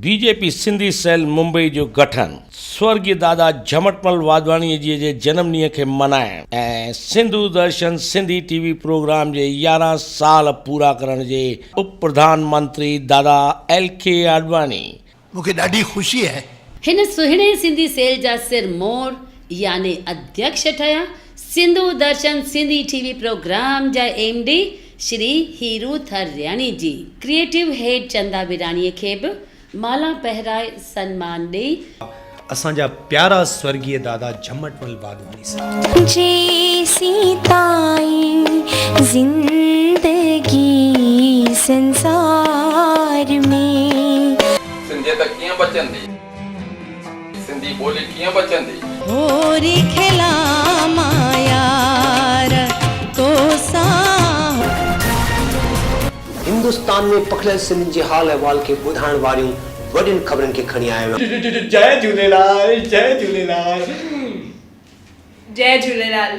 B J P Sindhi cell Mumbai جو گٺن، سورڳيه دادا جهمٽمل واڌواڻيء جي جي جنم ڏينهن کي ملهائڻ ۽ Sindhu Darshan Sindhi T V programme جي 11 سال پورا ڪرڻ جي اپ پرڌان منتري دادا ايل ڪي آڏواڻي، مون کي ڏاڍي خوشي آهي. هن سهڻي سنڌي سيل جا سر مور يعني اڌيڪش ٺهيا Sindhu Darshan Sindhi T V programme جا M D Shri Hero Tharyani ji, creative head Chanda ويراڻيء کي به مالا پهرائي سنمان ڏئي. اسان جا پيارا سورڳيه دادا جهمٽمل واڌواڻي صاحب. جيسين تائين زندگي سنسار ۾. سنڌيت ڪيئن بچندي؟ سنڌي ٻولي ڪيئن بچندي؟ هوري کيلان مان يار توسان. هندستان ۾ پکڙيل سنڌين جي حال احوال کي ٻڌائڻ واريون وڏين خبرن کي کڻي آيو آهيان. جئي جهوليلال جئي جهوليلال. جئي جهوليلال.